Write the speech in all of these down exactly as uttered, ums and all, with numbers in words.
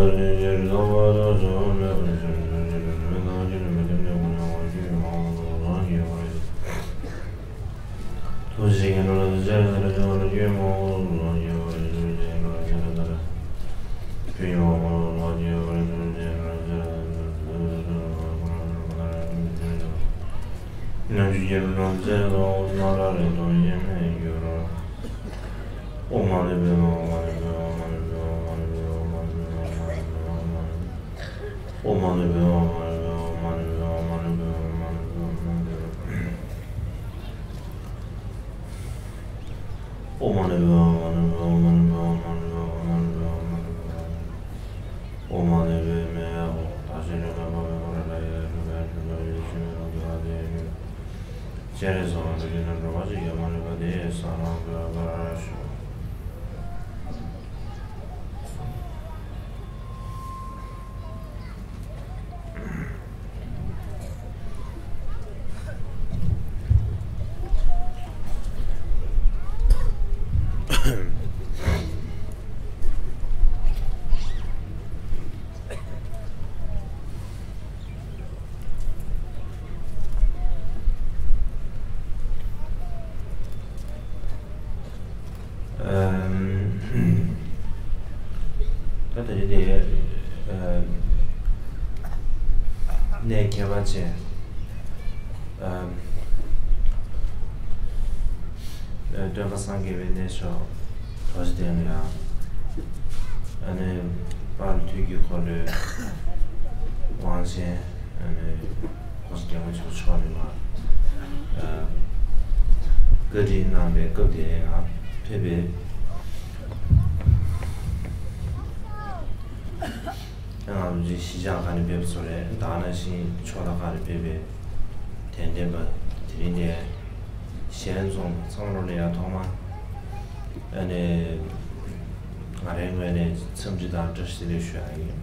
ད་དེ་རིང་དེ་གནས་ཁྱད་པར་ཅན། སྟོན་པ་སངས་རྒྱས་པའི་གནས་མཆོག་རྡོ་རྗེ་གདན་ལ་ཡང་། ཨ་ནི་དཔལ་དུས་ཀྱི་འཁོར་ལོའི་དབང་ཆེན། ཨ་ནི་༸གོང་ས་༸སྐྱབས་མགོན་ཆེན་པོ་མཆོག་ནས་མར་བཀའ་དྲིན་གནང་བའི་སྐབས་དེར་ཡང་ཕེབས་པའི། ང་ཚོ་གཞིས་ཆགས་ཁག་ནས་ཕེབས་པ་ཚོ་རེད། ད་ག་ནང་བཞིན་ཕྱོགས་མཐའ་ཁག་ནས་ཕེབས་པའི་དད་ལྡན་པ་དེ་རིང་འདིར་ཞལ་འཛོམས་ཚང་མ་ལ་ཡང་ཐོག་མར་ཨ་ནི་ང་རའི་ངོས་ནས་འཚམས་འདྲི་དང་བཀྲ་ཤིས་བདེ་ལེགས་ཞུ་ཡ་ཡིན།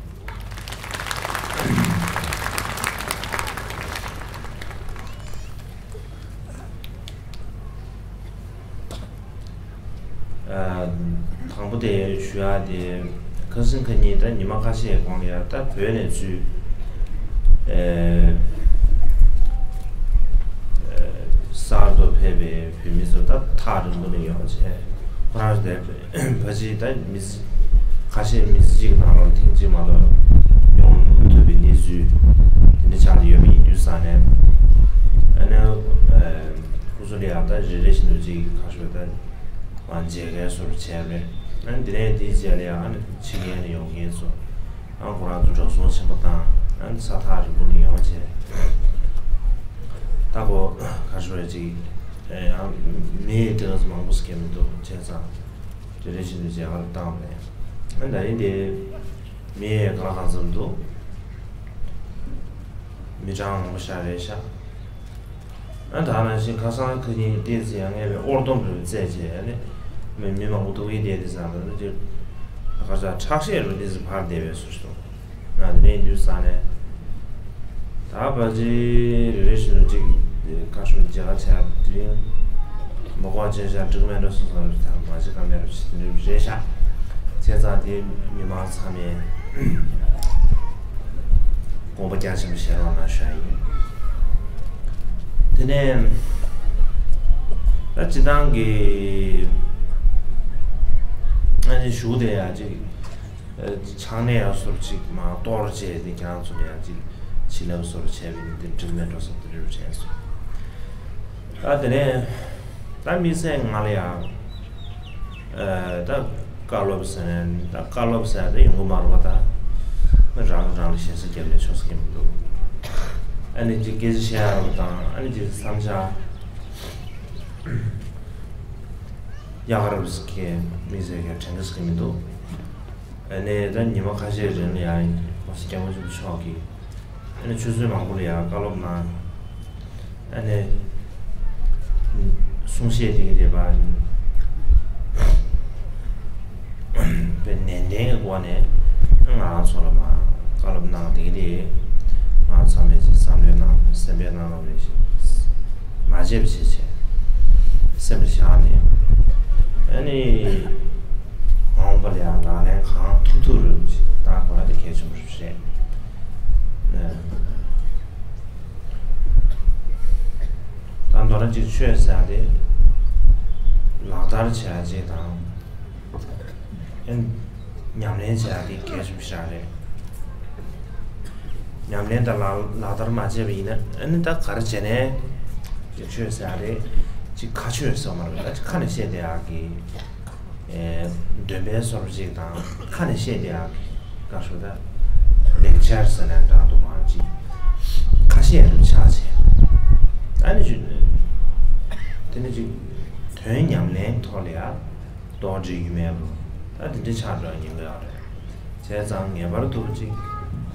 དང་པོ་དེ་ཞུ་ཡག་དེ། ཁ་སང་ཁ་ཉིན་ད་ཉི་མ་ཁ་ཤས་གོང་ལ་ཡ་ད་བོད་ནས་ཚུར་ཨ་ཨ་གསར་དུ་ཕེབས་པའི་བོད་མི་ཚོ་ད་ཐག་རིང་པོ་ནས་ཡོང་བྱས། ཁོ་རང་ཚོ་དེ་ཕལ་ཆེར་ད་མི་ཚེ་ཁ་ཤས་མི་ཚེ་གཅིག་ནང་ལ་ཐེངས་གཅིག་མ་གཏོགས་ཡོང་མ་ཐུབ་པའི་གནས་ཚུལ་དེ་འདྲ་ཆགས་ཡོད་པ་ཡིན་དུས་ཙང་ནས། ཨ་ནི་ཨ་ཁོ་ཚོ་ལ་ཡང་ད་རེ་རེ་བཞིན་དུ་ཅིག་ཁ་ཤས་ད་མཇལ་ཁའི་བཟོ་འདྲ་བྱས་པས། ཨ་ནི་དེ་ནས་དེའི་རྗེས་ལ་ཡང་ཨ་ནི་ཕྱི་རྒྱལ་ནས་ཡོང་མཁན་ཚོ། ཨ་ཁོ་རང་ཚོ་འགྲོ་སོང་ཆེན་པོ་བཏང་། ཨ་ནི་ས་ཐག་རིང་པོ་ནས་ཡོང་བྱས། ད་ཁོ་ཁ་ཤས་ཅིག་ཨ་མི་དེ་ག་ཚོད་མང་པོ་ཞིག་མི་འདུག་བྱས་ཙང་། དེ་རེ་བཞིན་དུ་མཇལ་ཁ་བཏང་བས། ཨ་ད་ཡིན་དེ་མི་ག་ལ་གང་འཚམ་འདུག་མི་གྲངས་མང་པོ་ཞིག་རེད་ཤག་ཨ་ད་ནང་བཞིན་ཁ་སང་ཁ་ཉིན་ཏོག་ཙམ་ཡང་ངས་བའི་དབུ་སྟོན་རུ་བཙལ་བྱས་ནས་མི་མི་མང་པོ་འདུག་གི་བསྡད་དེ་བཟང་པོ་དེ་ཁ་ཤས་ཁྲག་ཤེད་རུ་ཏོག་ཙམ་འཕར་བསྡད་པའི་བཟོ་ཞིག་འདུག་ང་ལེན་དུས་ས་ནས། ད་བ་ཇི་རེ་རེ་བཞིན་དུ་ཅིག་ཁ་ཤུམ་མཇལ་ཁ་བྱ་དུས། མ་གོ་བ་ཅན་ཤ་འགྲིག་མེད་འགྲོ་སོང་ཟེར་བ་ད་མ་བྱེད་ཀ་མེད་རོ་བྱེད་དུས་རེད་ཤག་བྱས་ཙང་དེ་མི་མང་ཚང་མས་དགོངས་པ་རྒྱ་ཆེན་པོ་བཞེས་རོགས་གནང་ཞུ་ཡ་ཡིན། དེ་ནས་ད་སྤྱི་བཏང་གི་ཨ་ནི་ཞུ་དེ་ཡ་ཅིག་ཕྱག་ནས་ཡང་ཟུར་གཅིག་མ་གཏོར་བྱས་ཏེ་ཁྱེད་རང་ཚོ་ལ་ཡང་གཅིག་བྱིན་རླབས་ཟུར་བྱས་པའི་ནི་དེ་འགྲིག་མེད་འགྲོ་ས་དེ་རེད་བྱས་སོང་། ད་དེ་ནས་ད་དམིགས་བསལ་ང་ལ་ཡང་ད་བཀའ་སློབ་ཟེར་ནས་ད་བཀའ་སློབ་ཟེར་ཏེ་ཡོང་གི་མ་རེད་པ། ད་རང་རང་ལ་ཞེ་ས་རྒྱབ་ནས་ཆོག་ས་གི་མི་འདུག་ཨ་ནི་གཅིག་སྐད་ཆ་བཤད་ཡག་རེད་པ་དང་ཨ་ནི་གཅིག་བསམ་འཆར་ཡག་རབས་ཀྱི་དམིགས་བསལ་གྱི་དྲན་གི་ས་གི་མི་འདུག་ཨ་ནི་ད་ཉི་མ་ཁ་ཤས་རིང་ལ་ཡང་༸གོང་ས་༸སྐྱབས་མགོན་ཆེན་པོ་མཆོག་གིས་ཨ་ནི་ཆུ་ཚོད་མང་པོ་ལ་ཡང་བཀའ་སློབ་གནང་། ཨ་ནི་གསུང་བཤད་དེ་གི་དེ་བ་ པའི་ནན་ཏན་གྱི་སྒོ་ནས་ང་རང་ཚོ་ལ་མ་བཀའ་སློབ་གནང་དེ་ག་དེ་ང་ཚང་མས་ཅིག་བསམ་བློའི་ནང་སེམས་པའི་ནང་ལ་རེ་ཞིག་མ་བརྗེད་པ་བྱེད་བྱས་སེམས་ལ་བཞག་ནས་ཨ་ནི་མ་འོངས་པ་ལ་ཡང་ལག་ལེན་གང་ཐུབ་ཐུབ་རེ་ཞིག་བསྟར་དགོས་ཡ་དེ་གལ་ཆེན་པོ་རེད། ད་མདོར་ན་ཅིག་ཆོས་ཟེར་ཡ་དེ་ལག་བསྟར་བྱེད་ཡ་ཅིག་དང་། ཨ་ནི་ཉམས་ལེན་བྱེད་ཡ་དེ་གལ་ཆེན་པོ་ཞིག་རེད། ཉམས་ལེན་དང་ལག་ལག་བསྟར་མ་བྱས་པ་ཡིན་ན་ཨ་ནི་ད་ག་རེ་བྱས་ནས་ཅིག་ཆོས་ཟེར་ཡ་རེད། ཅིག་ཁ་ཆོས་ཟེར་བ་མ་རེད། ད་ཅིག་ཁ་ནས་བཤད་བསྡད་ཡ་གི་ཨེ་འདོན་པའི་བཟོ་འདྲ་ཅིག་དང་ཁ་ནས་བཤད་བསྡད་ཡ་གི་བཀའ་ཤོག་ད་ལེགས་ཆར་ཟེར་ནས་འདྲ་འདུག་མ་ཅིག་ཁ་བཤད་རུ་ཆགས་བྱས། ཨ་ནི་ཅིག་དེ་ནི་ཅིག་དོན་ཉམས་ལེན་ཐོག་ལ་ཡ་རྡོག་སྒྲིལ་ཡོད་མེད་རུ་ད་དེ་འདྲ་ཆགས་འགྲོ་ཡ་ཉེན་ཁ་ཡོད་རེད། བྱས་ཙང་ངེས་པར་དུ་ཅིག་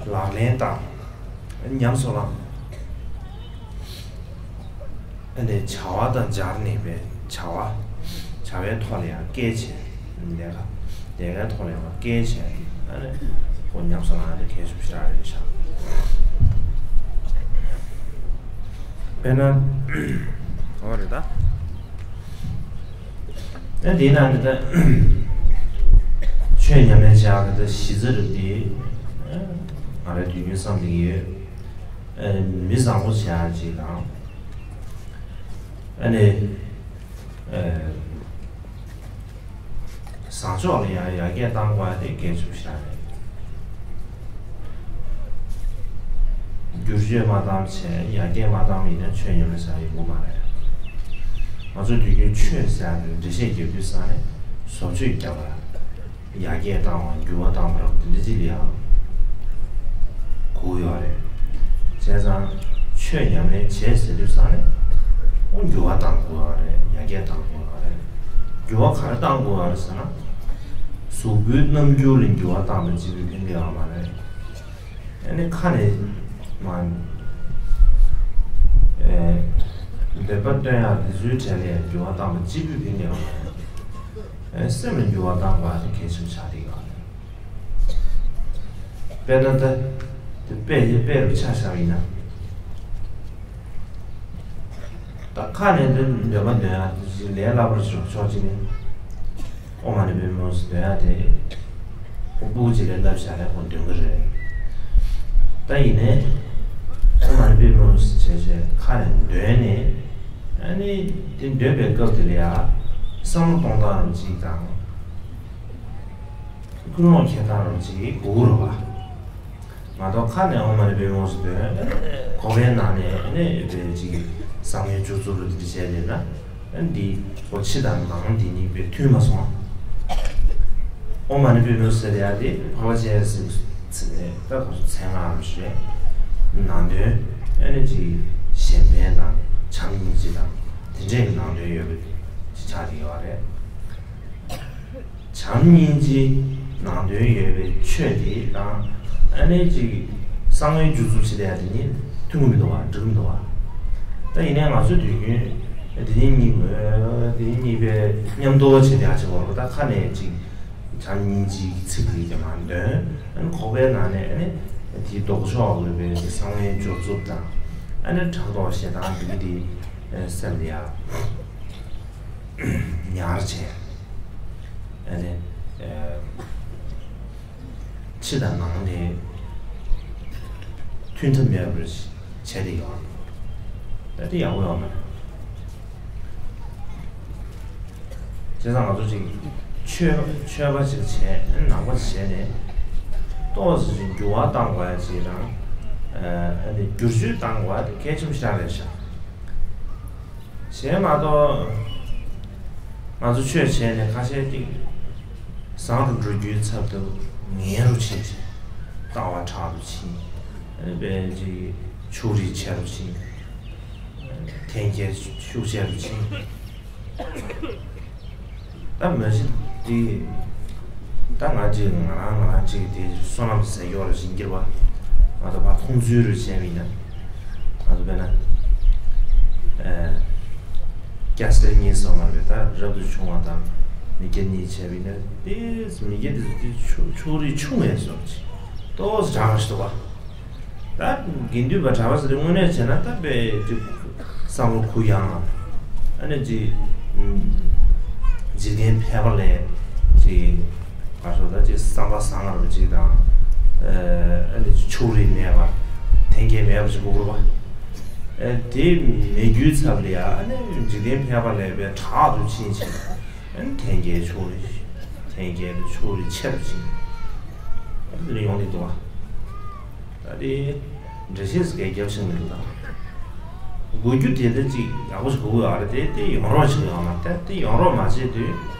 ལག་ལེན་དང་ཉམས་སུ་བླང་། ཨ་ནི་བྱ་བ་དང་སྦྱར་ནས་པའི་བྱ་བ། བྱ་བའི་ཐོག་ལ་ཡང་བཀལ་བྱས། ལས་ཀ་ལས་ཀའི་ཐོག་ལ་ཡང་བཀལ་བྱས། ཨ་ནི་ཁོ་ཉམས་སུ་བླང་ཡ་དེ་གལ་ཆེན་པོ་ཞིག་རེད་ཤག་དཔེར་ན། འོ་རེད་ད། ཨ་དེའི་ནང་ནས་ད་ཆོས་ཉམས་ལེན་བྱེད་ཡག་གི་ད་གཞི་རྩ་རུ་དེ་ང་རང་དུས་རྒྱུན་བསམ་བསྡད་ཀྱི་ཡོད། ཨ་མི་བཟང་པོ་བྱེད་ཡག་ཅིག་དང་། ཨ་ནི་ཨ་བཟང་ཕྱོགས་ལ་ཡང་ཡར་རྒྱས་གཏང་དགོས་ཡ་དེ་གལ་ཆེན་པོ་ཞིག་རེད། བསྒྱུར་བཅོས་མ་བཏང་བྱས་ཡར་རྒྱས་མ་བཏང་བ་ཡིན་ན་ཆོས་ཉམས་ལེན་བྱ་ཡ་ཡོང་གི་མ་རེད། ང་ཚོ་དུས་རྒྱུན་ཆོས་ཟེར་ཡ་དེ་འགྲེལ་བཤད་རྒྱག་དུས་ཙང་ནས་བཟོ་བཅོས་རྒྱག་པ། ཡར་རྒྱས་བཏང་བ་འགྱུར་བ་བཏང་བ་རབ་དེ་འདྲ་ཅིག་ལ་ཡང་གོ་ཡོད་རེད། བྱས་ཙང་ཆོས་ཉམས་ལེན་བྱས་ཟེར་དུས་ཙང་ནས་ཨོ་འགྱུར་བ་བཏང་དགོས་ཡོད་རེད། ཡར་རྒྱས་བཏང་དགོས་ཡོད་རེད། འགྱུར་བ་ག་རེ་བཏང་དགོས་ཡོད་རེད་ཟེར་ན། གཟུགས་པོའི་རྣམ་འགྱུར་ལ་འགྱུར་བ་བཏང་བ་གཅིག་པུས་ཕན་གྱི་ཡོད་མ་རེད། ཨ་ནི་ཁ་ནས་མ། ཨེ། འདོད་པ་སྟོན་ཡག་དེ་ཚོའི་གྲས་ལ་འགྱུར་བ་བཏང་བ་གཅིག་པུས་ཕན་གྱི་ཡོད་མ་རེད། ཨེ་སེམས་ལ་འགྱུར་བ་བཏང་བ་དེ་གལ་ཆེན་པོ་ཆགས་བསྡད་ཡོད་རེད། དཔེར་ན་ད། དེ་དཔེ་དེ་དཔེ་རུ་ཆ་བཞག་པ་ཡིན་ན། ད་ཁ་ནས་འདི་འདོན་པ་འདོན་ཡག་དེ་ཅིག་ལས་སླ་པོར་ཞོག་ཕྱོགས་གཅིག་ནས། ཨོཾ་མ་ཎི་པདྨེ་ཧཱུྃ་ཟེར་འདོན་ཡག་དེ། ཁོ་སྤུ་གུ་ཅིག་ལ་བསླབ་བྱ་ལས་ཁོ་འདོན་གི་རེད། ད་ཡིན་ནའི། ཨོཾ་མ་ཎི་པདྨེ་ཧཱུྃ་ཟེར་བྱས་བྱས་ཁ་ནས་འདོན་ནས། ཨ་ནི་དེ་འདོན་པའི་སྐབས་དེ་ལ་ཡ། བསམ་བློ་གཏོང་སྟངས་རང་གཅིག་དང་། ཀུན་སློང་འཁྱེར་སྟངས་རང་གཅིག་གོ་རུ་བ། མ་གཏོགས་ཁ་ནས་ཨོཾ་མ་ཎི་པདྨེ་ཧཱུྃ་ཟེར་འདོན། ཁོག་པའི་ནང་ནས་ཨ་ནི་ཡོད་པའི་ཅིག་བསམ་ངན་སྦྱོར་རྩུབ་རུ་དེ་འདྲ་བྱས་ནས་ན། ཨ་འདི་ཁོ་ཕྱི་དང་ནང་འདི་གཉིས་པའི་མཐུན་མ་སོང་། ཨོཾ་མ་ཎི་པདྨེ་ཧཱུྃ་ཟེར་ཡ་དེ་འཕགས་པ་སྤྱན་རས་གཟིགས་ཚེ་ནས་ད་ཁོ་ཚོ་མཚན་སྔགས་རུ་བྱས། ནང་དོན་ཨ་ནི་ཅིག་གཞན་ཕན་དང་བྱམས་སྙིང་རྗེ་དང་དེ་འདྲས་ཀྱི་ནང་དོན་ཡོད་པའི་ཅིག་ཆགས་ཀྱི་ཡོད་རེད། བྱམས་སྙིང་རྗེ་ནང་དོན་ཡོད་པའི་ཆོས་དེ་དང་ཨ་ནི་ཅིག་བསམ་ངན་སྦྱོར་རྩུབ་བྱེད་ཡ་དེ་གཉིས་མཐུན་གྱི་མི་འདུག་བ། འགྲིག་གི་མི་འདུག་བ། ད་ཡིན་ནའི་ང་ཚོ་དུས་རྒྱུན་དེ་གཉིས་དེ་གཉིས་པའི་མཉམ་དུ་བྱེད་ཡ་ཆེ་བ་རེད། ད་ཁ་ནས་ཅིག་བྱམས་སྙིང་རྗེའི་ཚིག་དེ་ཀྱང་མ་འདོན། ཨ་ནི་ཁོག་པའི་ནང་ནས་ཨ་ནི་དེའི་ལྡོག་ཕྱོགས་ཡོད་པའི་བསམ་ངན་སྦྱོར་རྩུབ་དང་ཨ་ནི་ཕྲག་དོག་ཞེ་སྡང་དེ་གཉིས་དེ་སེམས་ལ་ཡ། ཉར་བྱས། ཨ་ནི། ཕྱི་དང་ནང་ནས་མཐུན་ཐབས་མེད་པར་བྱས་ཏེ་ཡོང་། ད་དེ་ཡག་པོ་ཡོང་མ་རེད། བྱས་ཙང་ང་ཚོ་ཅིག་ཆོས་ཆོས་པ་ཅིག་བྱས་ནང་པ་བྱས་ནས་ཏོག་ཙམ་ཅིག་འགྱུར་བ་བཏང་དགོས་ཡ་ཅིག་དང་། ཨ་ནི་བསྒྱུར་བཅོས་བཏང་དགོས་ཡ་དེ་གལ་ཆེན་པོ་ཞིག་རེད་ཤག་བྱས་མ་གཏོགས། ང་ཚོ་ཆོས་བྱས་ནས་ཁ་ཤས་ཀྱིས་བཟང་དུ་འགྲོ་རྒྱུའི་ཚབ་ཏུ་ངན་རུ་ཕྱིན་ཅིང་། ལྟ་བ་ཁྲག་ཏུ་ཕྱིན། དཔེ་ཅིག་ཕྱུགས་རིགས་ཆེ་རུ་ཕྱིན། འཐེན་འཁྱེར་ཤུགས་ཆེ་རུ་ཕྱིན། ད་མ་གཞི་དེ། ད་ང་ཅིག་ང་རང་ང་རང་ཅིག་དེ་བསོད་ནམས་ཟད་ཡོད་རེད་ཟེར་གྱི་རེད་པ། ང་ཚོ་ཕར་མཐོང་ཚུལ་རུ་བྱས་པ་ཡིན་ན། ང་ཚོ་དཔེར་ན། ཨེ། སྐྱ་སེར་གཉིས་སོང་བ་རེད། ད་རབ་ཏུ་བྱུང་བ་དང་ མི་སྐྱ་གཉིས་བྱས་པ་ཡིན་ན་དེ་མི་སྐྱ་དེ་ཚོ་དེ་ཕྱུགས་ཕྱུགས་རིགས་ཆུང་བས་སོ་ཅིག་ཏོག་ཙམ་དྲག་ཞིག་འདུག་བ། ད་དགེ་འདུན་པ་གྲྭ་པ་ཚོ་དེ་དངོས་གནས་བྱས་ན་ད་དཔེ་ཅིག་བསམ་བློ་གུ་ཡངས་ཨ་ནི་ཅིག་འཇིག་རྟེན་ཕལ་པ་ལས་ཅིག་ག་སོ་ད་ཅིག་བསམ་པ་བཟང་བ་ཅིག་དང་ཨ་ནི་ཕྱུགས་རིགས་མེད་པ་འཐེན་འཁྱེར་མེད་པ་ཞིག་དགོས་རེད་བ། དེ་མེད་རྒྱུའི་ཚབ་ལ་ཡ་ཨ་ནི་འཇིག་རྟེན་ཕལ་པ་ལས་དཔེ་དྲག་ཏུ་ཕྱིན་ཕྱིན། ཨ་ནི་འཐེན་འཁྱེར་ཕྱུགས་རིགས། འཐེན་འཁྱེར་དུ་ཕྱུགས་རིགས་ཆེ་རུ་ཕྱིན། ཨ་ནི་དེ་ལས་ཡོང་གི་འདུག་བ། ད་དེ་འགྲེལ་བཤད་ཟེར་མཁན་རྒྱབ་ཤིང་མི་འདུག་ད། དགོས་རྒྱུ་དེ་འདྲ་ཅིག་ཡག་པོ་ཞིག་དགོས་ཀྱི་ཡོད་རེད་དེ་དེ་ཡོང་རོགས་བྱེད་ཀྱི་ཡོད་མ་རེད་དེ་དེ་ཡོང་རོགས་མ་བྱས་དུས་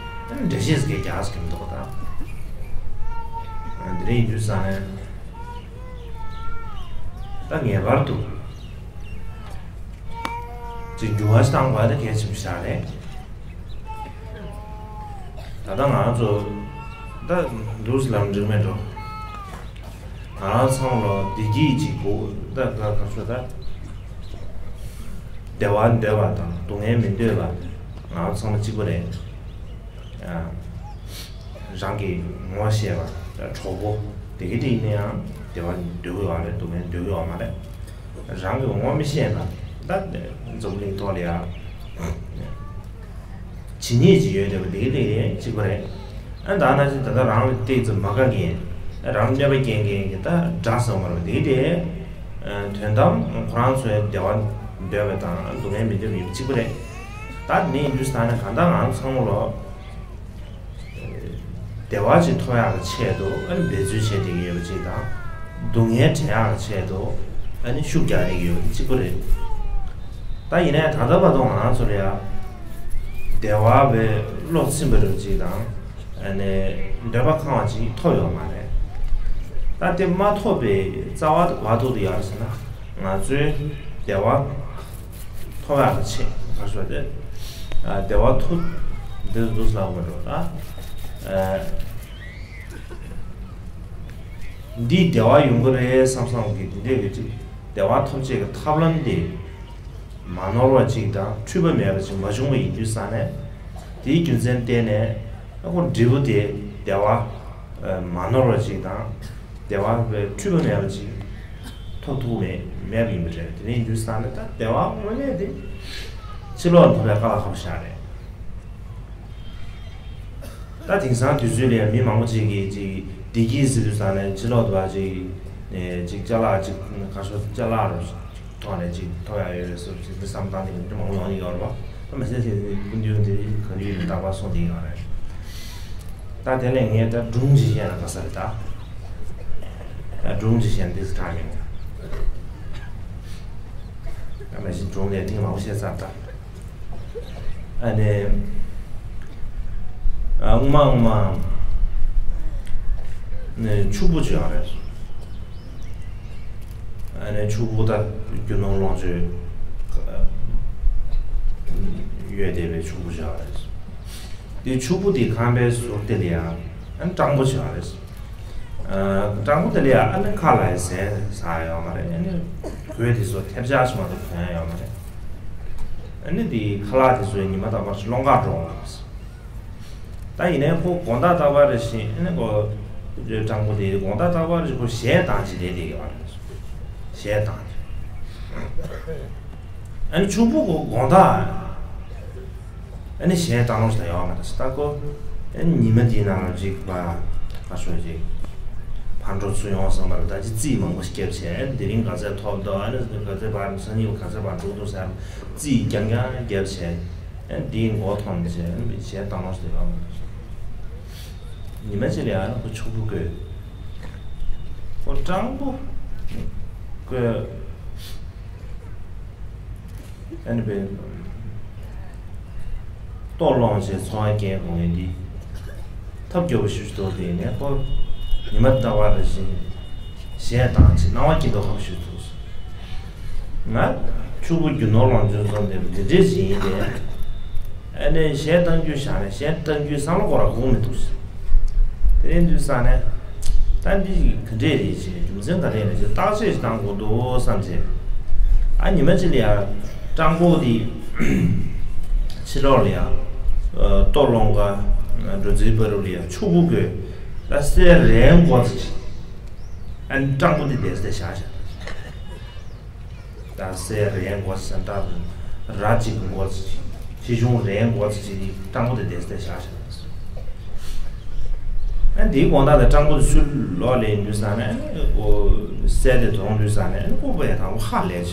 ཨ་ནི་འགྲེལ་བཤད་ཟེར་མཁན་རྒྱག་ཟེར་གྱི་མི་འདུག་ད། ཨ་ནི་དེ་འདྲ་ཡིན་དུས་ཙང་ནས་ད་ངེས་པར་དུ། ཅིག་འགྱུར་བ་བཏང་དགོས་ཡ་དེ་གལ་ཆེན་པོ་ཞིག་རེད། ད་ལྟ་ང་རང་ཚོ་ད་འདུག་སེ་ལབ་འགྲིག་མེད་འགྲོ། ང་རང་ཚང་མ་ལ་བདེ་སྐྱིད་ཅིག་དགོས་ད་ད་ག་ཚོད་ད། བདེ་བ་འདོད་པ་དང་སྡུག་བསྔལ་མི་འདོད་པ་ང་རང་ཚང་མ་གཅིག་པ་རེད། རང་གི་ངོ་ཤེས་པ་གྲོགས་པོ་དེ་གི་དེ་ཡིན་ན་ཡང་བདེ་བ་འདོད་ཀྱི་ཡོད་རེད་སྡུག་བསྔལ་འདོད་ཀྱི་ཡོད་མ་རེད། རང་གི་ངོ་མི་ཤེས་ན་ད་འཛམ་གླིང་ཐོག་ལ་ཡང་ཇི་སྙེད་ཅིག་ཡོད་བསྡད་པ་དེ་གི་དེ་གཅིག་པ་རེད། ཨ་ད་ནང་བཞིན་ད་ལྟ་རང་ལ་ཏོག་ཙམ་མ་དགའ་མཁན་རང་གནོད་པ་སྐྱེལ་མཁན་གྱི་ད་དགྲ་ཟེར་བ་མ་རེད་པ་དེ་གི་དེ་དོན་དམ་ཁོ་རང་ཚོའི་བདེ་བ་འདོད་པ་དང་སྡུག་བསྔལ་མི་འདོད་པ་ཡིན་པ་གཅིག་པ་རེད། ད་དེ་ནས་ཡིན་དུས་ད་ནི་གང་ལྟར་ང་ཚོ་ཚང་མ་ལོ། བདེ་བ་ཅིག་ཐོབ་ཡག་གི་ཆེད་དུ་ཨ་ནི་འབད་རྩོལ་བྱས་བསྡད་ཀྱི་ཡོད་པ་ཅིག་དང་། སྡུག་བསྔལ་བྲལ་ཡག་གི་ཆེད་དུ་ཨ་ནི་ཤུགས་རྒྱག་བསྡད་ཀྱི་ཡོད་པ་གཅིག་པ་རེད། ད་ཡིན་ནའི་ད་ལྟ་བར་དུ་ང་རང་ཚོ་ལ་ཡ། བདེ་བ་བའི་བློ་ཚིམ་པ་རེད་ཅིག་དང་། ཨ་ནི་འདོད་པ་ཁེངས་པ་ཅིག་ཐོབ་ཡོད་མ་རེད། ད་དེ་མ་ཐོབ་པའི་རྩ་བ་བར་དུ་དེ་ཡང་ཟེར་ན་ང་ཚོའི་བདེ་བ། ཐོབ་ཡག་གི་ཆེད་ག་ཞོ་དེ། བདེ་བ་ཐོབ། འདི་འདུག་ལབ་དགོས་འགྲོ་ད། འདིས་བདེ་བ་ཡོང་གི་རེད་བསམ་བསམ་གི་འདི་འདྲས་ཀྱི་ཅིག་བདེ་བ་ཐོབ་བྱེད་ཀྱི་ཐབས་ལམ་དེ། མ་ནོར་བ་ཅིག་དང་འཁྲུལ་པ་མེད་པ་ཅིག་མ་བྱུང་བ་ཡིན་དུས་ཙང་ནས། དེའི་རྒྱུ་མཚན་བརྟེན་ནས་ཨ་ཁོ་འབྲས་བུ་དེ་བདེ་བ། མ་ནོར་བ་ཅིག་དང་། བདེ་བ་འཁྲུལ་པ་མེད་པ་ཅིག་ཐོབ་ཐུབ་མེད་མེད་པ་ཡིན་པ་རེད། དེ་ནས་ཡིན་དུས་ཙང་ནས་ད་བདེ་བ་དངོས་གནས་དེ་ཕྱི་ལོགས་ཐོབ་པའི་དཀའ་ལས་ཁག་པོ་ཞིག་རེད། ད་དེང་སང་དུས་ཚོད་ལ་མི་མང་པོ་ཅིག་གིས་ཅིག་བདེ་སྐྱིད་ཟེར་དུས་ཙང་ནས་ཕྱི་ལོགས་ཐོབ་པ་ཅིག་ཅིག་ཅ་ལག་ཅིག་ག་ཤོག་ཅ་ལག་རུ། ཐོག་ནས་ཅིག་ཐོབ་ཡག་ཡོད་རེད་ཟེར་ཅིག་འདི་བསམ་སྟངས་དེ་མི་མང་པོ་ཡོང་གི་ཡོད་རེད་པ། ད་མི་སེར་ཞིག་ཀུན་འདུས་དེ་ག་དུས་ཡིན་རྟག་པར་གསུང་བསྡད་ཡོད་རེད། ད་དེ་ལས་ངས་ད་སྒྲུང་ཅིག་བཤད་ན་དགའ་ས་རེད་ད། ད་སྒྲུང་ཅིག་བཤད་ན་འདི་སུ་དྲག་ཡོང་ད་མ་གཞི་སྒྲུང་ལས་ཐེངས་མང་པོ་བཤད་ཚར་ད། ཨ་ནི། ཨ་སྔོན་མ་སྔོན་མ། ནས་ཕྱུག་པོ་ཅིག་ཡོད་རེད། ཨ་ནི་ཕྱུག་པོ་ད་རྒྱུ་ནོར་ལོངས་སྤྱོད་ཡོད་བསྡད་པའི་ཕྱུག་པོ་ཅིག་ཡོད་རེད། དེ་ཕྱུག་པོ་དེ་ཁང་པའི་ཟུར་དེ་ལ་ཡང་ཨ་ནི་སྤྲང་པོ་ཅིག་ཡོད་རེད། ཨ་སྤྲང་པོ་དེ་ལ་ཡང་ཨ་ནི་ཁ་ལ་ཡང་ཟས་ཟ་ཡ་ཡོད་མ་རེད། ཨ་ནི་གོས་དེ་ཚོ་ཐལ་ཆ་ཞིག་མ་གཏོགས་གོན་ཡ་ཡོད་མ་རེད། ཨ་ནི་དེ་ཁ་ལག་དེ་ཚོ་ཉི་མ་རྟག་པར་སློང་གར་འགྲོ་འོང་། ད་ཡིན་ནའི་ཁོ་དགོང་དག་རྟག་པར་བཞིན་ཨ་ནི་ཁོ་སྤྲང་པོ་དེ་དགོང་དག་རྟག་པར་བཞིན་ཁོ་གཞས་བཏང་བྱས་བསྡད་བསྡད་ཡོད་རེད། གཞས་བཏང་བྱས། ཨ་ནི་ཕྱུག་པོ་ཁོ་དགོང་དག་ཨ་ནི་གཞས་བཏང་ལོང་ཞིག་ད་ཡོད་མ་རེད། ད་ཁོ་ཨ་ནི་ཉི་མ་འདིའི་ནང་ལ་ཅིག་པ་ཁ་ཤོ་ཅིག་ཕར་འགྲོ་ཚུར་ཡོང་བསམ་པར་ད་ཅིག་རྩིས་མང་པོ་ཞིག་བརྒྱབ་བྱས། ཨ་ནི་དེ་རིང་ག་ཚད་ཐོབ་འདུག་ཨ་ནི་ག་ཚད་ཕར་སང་ཉིན་ག་ཚད་ཕར་འགྲོ་འདུག་ཟེར་རྩིས་རྐྱང་རྐྱང་བརྒྱབ་བྱས། ཨ་འདིའི་མགོ་ཐོན་བྱས་ཨ་ནི་གཞས་བཏང་ལོང་ཞིག་ཡོད་མ་རེད། ཉི་མ་གཅིག་ལ་ཨ་ནི་ཁོ་ཕྱུག་པོ་དགོས། ཁོ་སྤྲང་པོ་དགོས། ཨ་ནི་བས་ལྟོ་སློང་བྱས་འཚོ་བ་སྐྱེལ་དགོས་ངེས་འདི་ཐབས་སྐྱོ་པོ་ཞིག་འདུག་དེ་ནས་ཁོ་ཉི་མ་རྟག་པར་བཞིན་གཞས་བཏང་བྱས་སྣང་བ་སྐྱིད་མདོག་ཁ་པོ་ཞིག་འདུག་ང་ཕྱུག་པོ་རྒྱུ་ནོར་ལོངས་སྤྱོད་འཛོམས་བསྡད་པ་འདི་འདྲས་ཞིག་ཡིན་ཏེ། ཨ་ནི་གཞས་གཏང་རྒྱུ་བཞག་ནས་གཞས་གཏང་རྒྱུའི་བསམ་བློ་སྐོར་ལ་འགོག་མི་འདུག་དེ་རིང་དུས་སང་ནས་ད་འདི་ག་འདྲས་རེད་ཅེས་རྒྱུ་མཚན་ག་རེ་རེད་ཅེས་བརྟག་དཔྱད་ཞིག་གཏང་དགོས་འདུག་བསམ་བྱས། ཨ་ཉི་མ་གཅིག་ལ་ཡ་སྤྲང་པོ་དེ་ཕྱི་ལོགས་ལ་ཡ་ལྟོ་སློང་ག་ འགྲོ་ཙིའི་བར་རུ་ལ་ཡང་ཕྱུག་པོ་གོས། ད་སྲས་རས་མགོ་ཙི་ཅིག་ཨ་ནི་སྤྲང་པོ་འདི་བསྡད་ས་བཞག་བཞག་ད་སྲས་རས་མགོ་ཙི་ཟེར་ད་ར་ཅིག་མགོ་ཙི་ཅིག་ཆེ་ཆུང་རས་མགོ་ཙི་ཅིག་སྤྲང་པོ་འདི་བསྡད་ས་བཞག་བཞག་ཨ་ནི་དེའི་དགོང་དག་ལ་སྤྲང་པོ་འདི་ཚུར་ལོག་ལས་ཡིན་དུས་ཙང་ནས་ཨ་ནི་ཨོ་སྲས་དེ་མཐོང་དུས་ཙང་ནས་ཨ་ནི་ཕྱུག་པོ་ཡང་དང་པོ་ཧ་ལས་བྱས།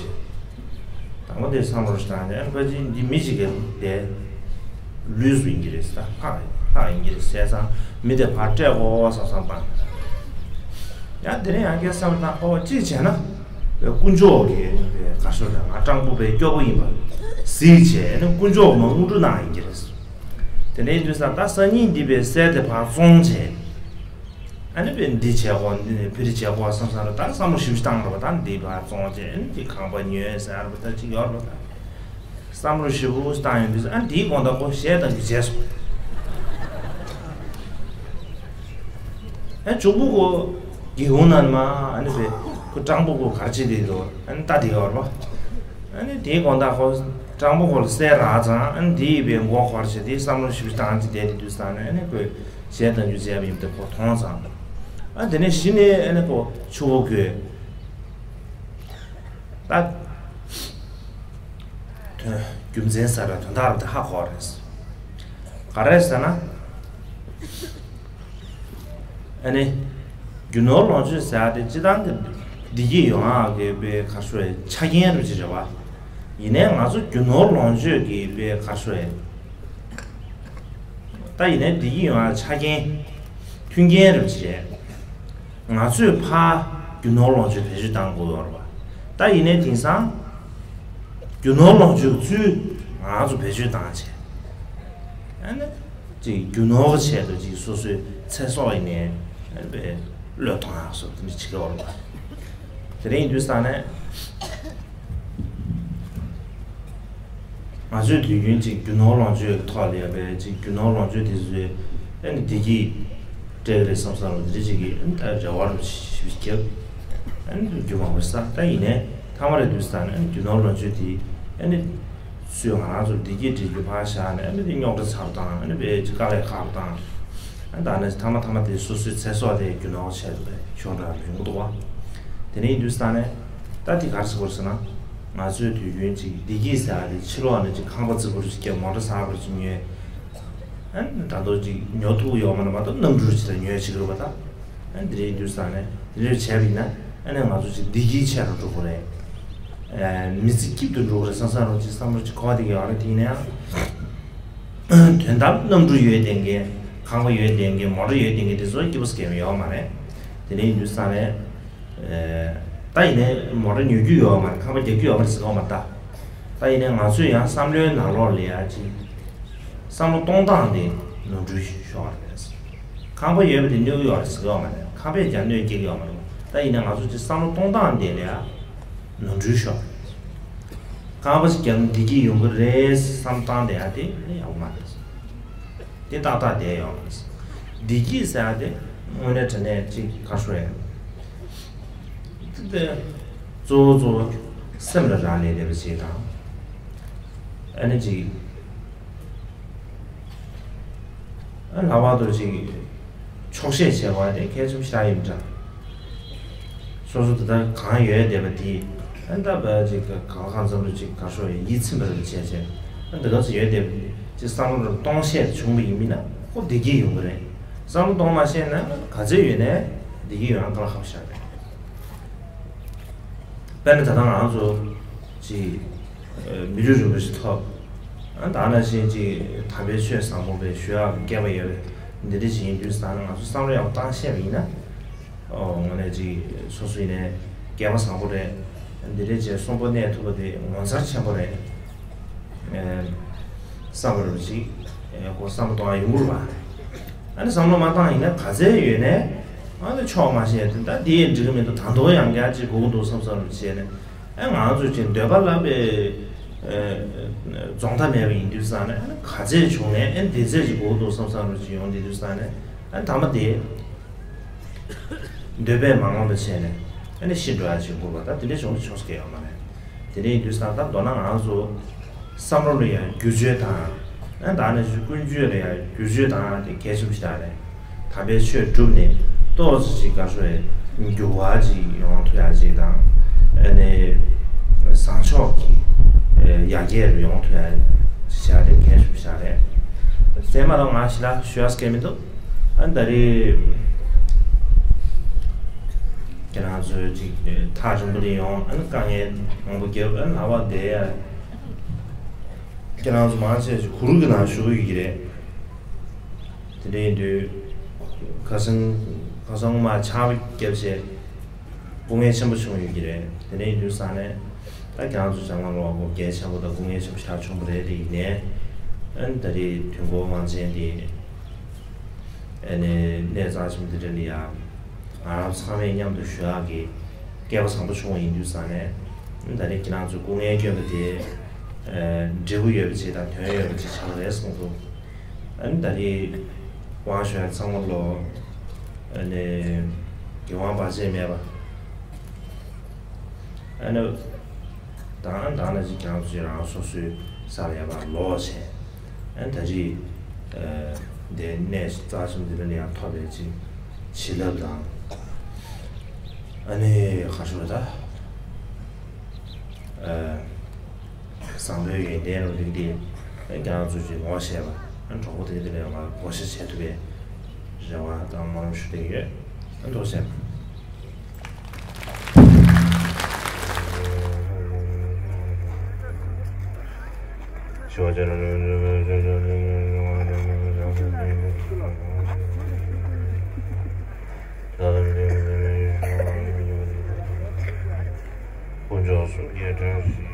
དང་པོ་དེ་བསམ་བློ་ཞིག་བཏང་ནས་ཨ་ནི་ཕལ་ཆེར་འདི་མི་ཞིག་གི་དེ་ལུས་སུ་ཡིན་གྱི་རེད་ཟེར། ད་ལྷ་ལྷ་ཡིན་གྱི་རེད་ཟེར་ཙང་མི་དེ་ཕར་སྤྲད་དགོས་བསམ་བསམ་བཏང་། ཡང་དེ་ནས་ཡང་བསྐྱར་བསམ་བློ་བཏང་། ཨོ་གཅིག་བྱས་ན་དཀོན་མཆོག་གི་ག་ཚོད་ལ་ང་སྤྲང་པོ་བའི་སྐྱོ་པོ་ཡིན་པ་གཟིགས་བྱས་ཨ་ནི་དཀོན་མཆོག་གི་མ་དངོས་གྲུབ་གནང་ཡིན་གྱི་རེད་ཟེར། དེ་ནས་དུས་ཙང་ད་སང་ཉིན་འདི་པའི་སྲས་དེ་ཕར་བཙོང་བྱས། ཨ་ནི་པའི་འདི་བྱས་གོ་འདི་ནས་ཕི་རི་བྱས་གོ་བསམ་བསམ་ར་ད་བསམ་བློ་ཞིབ་ཞིབ་བཏང་ར་བ་ད་འདི་ཕར་བཙོང་བྱས་ཨ་ནི་འདི་ཁང་པ་ཉོས་ཟེར་ར་བ་ད་ཅིག་ཡོད་ར་བ་ད། བསམ་བློ་ཞིབ་པོ་བཏང་ཡོང་དུས་ཨ་འདིའི་དགོང་དག་ཁོ་གཞས་བཏང་རྒྱུ་བརྗེད་སོང་། ཨ་ཕྱུག་པོ་ཁོ་སྒེའུ་ཁུང་ནང་ནས་མར་ཨ་ནི་པའི་ཁོ་སྤྲང་པོ་ཁོ་ག་རེ་བྱེད་བསྡད་འདུག་ཨ་ནི་ལྟ་བསྡད་ཡོད་རེད་པ། ཨ་ནི་དེའི་དགོང་དག་ཁོ་སྤྲང་པོ་ཁོ་ལ་གསལ་རག་ཙང་ཨ་ནི་དེ་ཡི་པའི་མགོ་འཁོར་བྱས་དེ་བསམ་བློ་ཞིབ་ཞིབ་བཏང་བྱས་བསྡད་དེ་དུས་ཙང་ནས་ཨ་ནི་ཁོས་གཞས་བཏང་རྒྱུ་བརྗེད་པ་ཡིན་པ་དེ་ཁོ་མཐོང་ཙང་། ཨ་དེ་ནས་གཞི་ནས་ཨ་ནི་ཁོ་ཕྱུག་པོ་ཁོས། ད། དོན་རྒྱུ་མཚན་ཟེར་བ་དོན་དག་རེད་དེ་ཧ་གོ་རེད། ག་རེ་ཟེར་ན། ཨ་ནི། རྒྱུ་ནོར་ལོངས་སྤྱོད་ཟེར་བ་དེ་སྤྱི་བཏང་གི་བདེ་སྐྱིད་ཡོང་ཡག་གི་པའི་ག་ཚོད་ཆ་རྐྱེན་རུ་ཅིག་རེད་བ། ཡིན་ནའི་ང་ཚོ་རྒྱུ་ནོར་ལོངས་སྤྱོད་ཀྱི་པའི་ག་ཚོད། ད་ཡིན་ནའི་བདེ་སྐྱིད་ཡོང་ཡག་ཆ་རྐྱེན། མཐུན་རྐྱེན་རུ་ཅིག་རེད། ང་ཚོས་ཕར་རྒྱུ་ནོར་ལོངས་སྤྱོད་བེད་སྤྱོད་བཏང་དགོས་ཡོད་རེད་བ། ད་ཡིན་ནའི་དེང་སང་། རྒྱུ་ནོར་ལོངས་སྤྱོད་ཚུར་ང་ཚོ་བེད་སྤྱོད་བཏང་བྱས། ཨ་ནི། ཅིག་རྒྱུ་ནོར་གྱི་ཆེད་དུ་ཅིག་སོ་སོའི་ཚེ་སྲོག་ཡིན་ནའི། ཨ་ནི་བློས་གཏོང་ཡག་སོགས་དེ་འདྲ་བྱེད་ཀྱི་ཡོད་རེད་བ། དེ་རིང་ཡིན་དུས་ཙང་ནས། ང་ཚོས་དུས་རྒྱུན་གཅིག་རྒྱུ་ནོར་ལོངས་སྤྱོད་ཀྱི་ཐོག་ལ་ཡོད་པའི་གཅིག་རྒྱུ་ནོར་ལོངས་སྤྱོད་དེ་ཚོའི་ཨ་ནི་བདེ་སྐྱིད་སྤྲད་ཀྱི་རེད་བསམ་བསམ་རུ་འདི་འདྲ་ཅིག་གིས་ཨ་ནི་ད་རེ་བ་རུ་ཞིབ་བརྒྱབ། ཨ་ནི་རྒྱུ་མང་པོ་ས་ད་ཡིན་ནའི་མཐའ་མ་རེད་དུས་ས་ནས་ཨ་ནི་རྒྱུ་ནོར་ལོངས་སྤྱོད་དེ་ཨ་ནི་ཚུར་ང་རང་ཚོར་བདེ་སྐྱིད་སྤྲད་རྒྱུ་ཕར་བཞག་ནས་ཨ་ནི་དེ་རྙོག་དྲ་ཚ་རུ་བཏང་ཨ་ནི་བས་ཅིག་དཀའ་ལས་ཁག་རུ་བཏང་། ཨ་ནི་ད་ནི་མཐའ་མ་མཐའ་མ་དེ་སོ་སོའི་ཚེ་སྲོག་དེ་རྒྱུ་ནོར་ཆེད་དུ་ཤོར་འདྲ་ཡོང་གི་འདུག་བ། དེ་ནས་ཡིན་དུས་ས་ནས་ད་དེ་ག་རེ་ཟེར་དགོས་རེད་ཟེར་ན། ང་ཚོས་དུས་རྒྱུན་ཅིག་བདེ་སྐྱིད་ཟེར་ཡ་དེ་ཕྱི་ལོགས་ནས་ཅིག་ཁང་པ་རྫིག་པོ་རུ་ཅིག་བརྒྱབ་མོ་ཊ་ཟ་བ་རུ་ཅིག་ཉོས། ཨ་ནི་ད་དུང་ཅིག་ཉོ་ཐུབ་ཡོད་མ་རེད་མ་གཏོགས་གནམ་གྲུ་ཅིག་ལ་ཉོས་བྱེད་ཀྱི་རེད་པ་ད། ཨ་ནི་དེ་རིང་དུས་ས་ནས་དེ་འདྲ་བྱས་པ་ཡིན་ན་ཨ་ནི་ང་ཚོ་ཅིག་བདེ་སྐྱིད་ཆེ་རུ་འགྲོ་གི་རེད། ཨ་མི་ཚེ་སྐྱིད་དུ་འགྲོ་གི་རེད་བསམ་བསམ་རུ་ཅིག་བསམ་བློ་ཅིག་འཁོར་བསྡད་ཀྱི་ཡོད་རེད། དེ་ཡིན་ན་ཡང་། དོན་དག་གནམ་གྲུ་ཡོད་བསྡད་མཁན་ཁང་པ་ཡོད་བསྡད་མཁན་མོ་ཊ་ཡོད་བསྡད་མཁན་དེ་ཚོ་སྐྱིད་པོ་ཟེར་མཁན་ཡོད་མ་རེད། དེ་འདྲ་ཡིན་དུས་ས་ནས། ད་ཡིན་ནའི་མོ་ཊ་ཉོ་རྒྱུ་ཡོད་མ་རེད། ཁང་པ་རྒྱག་རྒྱུ་ཡོད་མ་རེད་ཟེར་གི་ཡོད་མ་རེད་ད། ད་ཡིན་ནའི་ང་ཚོས་ཡང་བསམ་བློའི་ནང་ལོགས་ལ་ཡ་ཅིག་བསམ་བློ་གཏོང་སྟངས་དེ་ནོར་འཁྲུལ་ཤོར་བ་རེད། ཁང་པ་ཡོད་པ་དེ་གནོད་ཀྱི་ཡོད་རེད་ཟེར་གི་ཡོད་མ་རེད། ཁང་པས་ཀྱང་གནོད་སྐྱེལ་གྱི་ཡོད་མ་རེད། ད་ཡིན་ནའི་ང་ཚོ་ཅིག་བསམ་བློ་གཏོང་སྟངས་དེ་ལ་ཡ་ནོར་འཁྲུལ་ཤོར་བ་རེད། ཁང་པ་ཞིག་རྒྱག་ན་བདེ་སྐྱིད་ཡོང་གི་རེད་བསམ་སྟངས་དེ་ཡ་དེ་ཡག་པོ་མ་རེད། དེ་ཏག་ཏག་བསྡད་ཡོད་མ་རེད། བདེ་སྐྱིད་ཟེར་ཡ་དེ་དངོས་གནས་དྲང་གནས་ཅིག་ག་རེ་ཟེར། དེ་གཙོ་བོ་གཙོ་བོ་སེམས་ལ་རག་ལས་བསྡད་པ་ཞིག་དང་། ཨ་ནི་ཅིག་ཨ་ལྷག་པར་དུ་ཅིག་ཆོག་ཤེས་བྱེད་པ་དེ་གལ་ཆེན་པོ་ཞིག་ཡིན་འདྲ། སོ་སོ་དེ་ལྟར་གང་ཡོད་བསྡད་པ་དེ་ཨ་ནི་ད་བ་ཅིག་ག་ལ་གང་འཚམ་རུ་ཅིག་ག་རེ་ཟེར་ཡིད་ཚིམ་པ་རུ་བྱས་བྱས་ཨ་ནི་དེ་ག་ཚོད་ཡོད་བསྡད་པ་དེ་ཅིག་བསམ་བློ་རུ་གཏོང་ཤེས་བྱུང་བ་ཡིན་མིན་ན་ཁོ་བདེ་སྐྱིད་ཡོང་གི་རེད། བསམ་བློ་གཏོང་མ་ཤེས་ན་ག་ཚོད་ཡོད་ནའི་བདེ་སྐྱིད་ཡོང་ཡ་དཀའ་ལས་ཁག་པོ་ཞིག་རེད། དཔེར་ན་ད་ལྟ་ང་ཚོ་ཅིག་མི་ལུས་རིན་པོ་ཆེ་ཐོབ། ད་ནང་བཞིན་ཅིག་དམ་པའི་ཆོས་བཟང་པོ་བའི་ཞུ་ཡག་གི་སྐལ་པ་ཡོད་པའི་འདི་འདྲ་ཞིག་ཡིན་དུས་ཙང་ན་ང་ཚོ་བསམ་བློ་ཡག་པོ་བཏང་ཤེས་པ་ཡིན་ན། ཨོ་དངོས་གནས་ཅིག་སོ་སོ་ཡིན་ནའི་སྐལ་པ་བཟང་པོ་རེད། འདི་འདྲ་བྱས་གསོན་པོ་གནས་ཐུབ་པ་དེ་ངོ་མཚར་ཆེན་པོ་རེད། བསམ་པ་རུ་ཅིག་ཁོ་བསམ་བློ་གཏོང་ཡག་ཡོང་གི་རེད་པ། ཨ་ནི་བསམ་བློ་མ་བཏང་ཡིན་ན་ག་ཚད་ཡོད་ནའི་ཨ་ནི་ཆོག་མ་ཤེས་དེ་ད་དེ་ཡང་འགྲིག་གི་མི་འདུག་ད་དུང་ཡང་བསྐྱར་ཅིག་དགོས་ཀྱི་འདུག་བསམ་བསམ་རུ་བྱས་ནས་ཨ་ང་ཚོས་ཅིག་འདོད་པ་ལ་པའི་རྫོགས་མཐའ་མེད་པ་ཡིན་དུས་ཙང་ནས་ཨ་ནི་ག་ཚད་བྱུང་ནའི་ཨ་ནི་དེ་ཚད་ཅིག་དགོས་ཀྱི་འདུག་བསམ་བསམ་རུ་ཅིག་ཡོང་དེ་དུས་ཙང་ནས་ཨ་ནི་ཐ་མ་དེ། འདོད་པས་མ་ངོམས་པ་བྱས་ནས་ཨ་ནི་ཤི་འགྲོ་ཡ་ཅིག་འགོར་བ་ད་དེ་འདྲའི་བྱུང་ན་ཆོག་ས་གང་ཡང་ཡོད་མ་རེད། དེ་འདྲ་ཡིན་དུས་ཙང་ད་མདོར་ན་ང་ཚོ་བསམ་བློ་ལ་ཡང་བསྒྱུར་བཅོས་དང་ ཨ་ད་ནི་ཅིག་ཀུན་སྤྱོད་ལ་ཡང་བསྒྱུར་བཅོས་བཏང་ཡ་དེ་གལ་ཆེན་པོ་ཞིག་རེད། དམ་པའི་ཆོས་བསྒྲུབས་ནས་ཏོག་ཙམ་ཅིག་ག་ཚོད་འགྱུར་བ་ཅིག་ཡོང་ཐུབ་ཡ་ཅིག་དང་། ཨ་ནི་བཟང་ཕྱོགས་ཀྱི་ཡར་རྒྱས་རུ་ཡོང་ཐུབ་ཡ་ཅིག་བྱ་དེ་གལ་ཆེན་པོ་ཞིག་རེད། ཚད་མ་ལ་ང་ཞིག་ལ་ཞུ་ཡ་སྐད་མི་འདུག་ཨ་ད་རེས་ཁྱེད་རང་ཚོས་ཅིག་ཐག་རིང་པོ་ནས་ཡོང་། ཨ་ནི་དཀའ་ངལ་མང་པོ་བརྒྱབ། ཨ་ནི་ལྷག་པར་དེ་ཡ་ཁྱེད་རང་ཚོ་མང་ཆེ་ཞིག་གུ་རུ་གི་ནང་བཞུགས་ཡོད་ཀྱི་རེད། དེ་འདྲ་ཡིན་དུས་ཁ་སང་ཁ་སང་མ་ཆར་པ་བརྒྱབ་བྱས་སྐུ་ངལ་ཆེན་པོ་བྱུང་ཡོད་ཀྱི་རེད། དེ་འདྲ་ཡིན་དུས་ས་ནས་ད་ཁྱེད་རང་ཚོ་སྤྱང་ཀ་ལོག་གོ་གལ་ཆེན་པོ་དང་སྐུ་ངལ་ཆེན་པོ་ཞེ་དྲག་བྱུང་བ་རེད། དེ་ཡིན་ནའི་ཨ་ནི་ད་རེས་དུས་འཁོར་དབང་ཆེན་དེ་ཨ་ནི་གནས་རྩ་ཆེན་འདི་འདྲ་ལ་ཡ་ང་རང་ཚང་མས་མཉམ་དུ་ཞུ་ཡག་གི་སྐལ་བ་བཟང་པོ་བྱུང་བ་ཡིན་དུས་ས་ནས་ཨ་ནི་ད་རེས་ཁྱེད་རང་ཚོ་སྐུ་ངལ་བསྐྱོན་པ་དེ་འབྲས་བུ་ཡོད་པ་ཅིག་དང་དོན་ཡོད་པ་ཅིག་ཆགས་རེད་བསམ་འདུག་ཨ་ནི་ད་རེས་དབང་ཞུ་ཡ་ཚང་མ་ལོ་ཨ་ནི་དགེ་དབང་བར་ཆད་མེད་པ། ཨ་ནི་དང་དང་ན་ཅིག་ཀྱང་ཅིག་རང་སོ་སོའི་ས་ལ་ཡ་བ་ལོག་བྱས། ཨ་ནི་ད་རེས་འདི་གནས་རྩ་ཆེན་འདི་ལ་ཡང་ཐོབ་པའི་ཅིག་བྱིན་རླབས་དང་། ཨ་ནི་ག་ཤོར་ད། བཟང་པོའི་ཡོན་ཏན་རུ་རིགས་དེ་ཁྱེད་རང་ཚོས་ཀྱི་ངོ་ཤེས་པ་གྲོགས་པོ་དེ་ག་དེ་ལས་ང་བགོ་བཤའ་བྱེད་ཐུབ་པའི་རེ་བ་དང་སྨོན་ལམ་ཞུ་བསྡད་ཡོད། ཐུགས་རྗེ་ཆེ། དཀོན་མཆོག་གསུམ་རྒྱལ་ཕྲན།